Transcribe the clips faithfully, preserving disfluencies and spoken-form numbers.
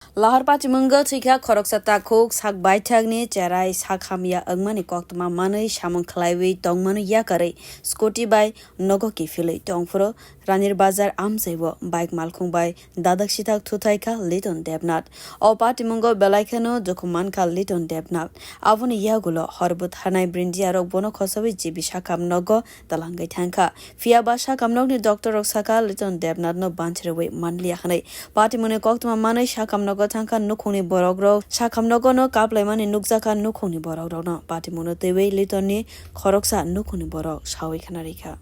Lahar patimungo thwikha khoroksa takhuk sak baithakni cherai sak hamya wngmani koktwma manwi samung khlaiwi tongmani yakarwi scooty bai nogo kiphilwi tongphuru Ranir Bazar amchaibo bike malkhung bai dadak sithak thuthaikha Liton Debnath. O patimungo belai kheno dukhu mankha Liton Debnath. Aboni yagulo horbo tharnai brindiarok bono khosawi G B sakam nogo talangwi thangkha. Phiya ba sakam nokni doctor rok sakha Liton Debnath no banchirwi manliya hwnwi. Patimungni koktwma manwi sakam nogo thangkha nukhungni borok rok. Sakam nogo no kaplaimani nukjakha nukhungni borok rokno. Patimungno twiwi Liton ni khoroksa nukhungni borok sawi khna rikha.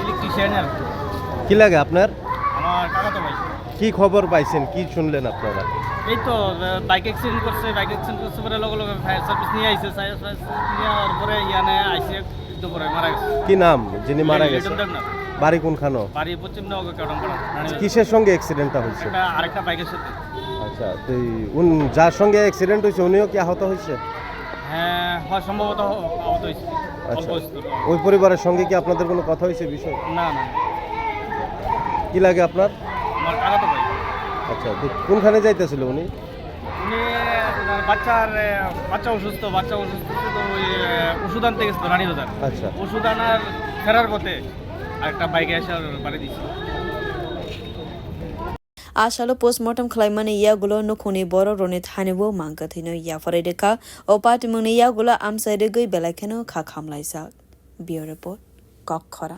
Electrician আর কি। কি লাগে আপনার? আমার কাকাতো ভাই। কি খবর পাইছেন, কি শুনলেন আপনারা? এই তো বাইক অ্যাক্সিডেন্ট করছে, বাইক অ্যাক্সিডেন্ট করছে পরে লগে লগে ফায়ার সার্ভিস নিয়ে আইছে। ফায়ার সার্ভিস নিয়ে আওয়ার পরে ইয়ানে আইসে দুপুরে মারা গেছে। কি নাম যিনি মারা গেছেন? লিটন দেবনাথ। বাড়ি কোনখানো? বাড়ি পশ্চিম নওগাঁ কাটনপাড়া। কিসের সঙ্গে অ্যাক্সিডেন্টটা হয়েছে? একটা আরেকটা বাইকের সাথে। আচ্ছা, তো এই উন- যার সঙ্গে অ্যাক্সিডেন্ট হয়েছে উনিও কি আহত হয়েছে? হ্যাঁ, হয় সম্ভবত আহত হয়েছে। অল্প আচ্ছা। হয়েছে তো। ওই পরিবারের সঙ্গে কি আপনাদের কোনো কথা হয়েছে বিষয়ে? না, না। কি লাগে আপনার? আমার কাকাতো ভাই। আচ্ছা, তো কোনখানে যাইতেছিল উনি? উনি বাচ্চার বাচ্চা অসুস্থ, বাচ্চা অসুস্থ ছিল তো ওই ওষুধ আনতে গেছিল রানীবাজার। আচ্ছা। ওষুধ আনার ফেরার পথে আরেকটা বাইকে এসে বাড়ি দিচ্ছে। Asalo postmortem khlaimani yagulo nukhungni borok rokni thani bo mangkwthwino yapharwi rwkha. O patimungni yagulo amchai rwgwi belai kheno kha khamlaijak. Bureau Report, Kokkhora.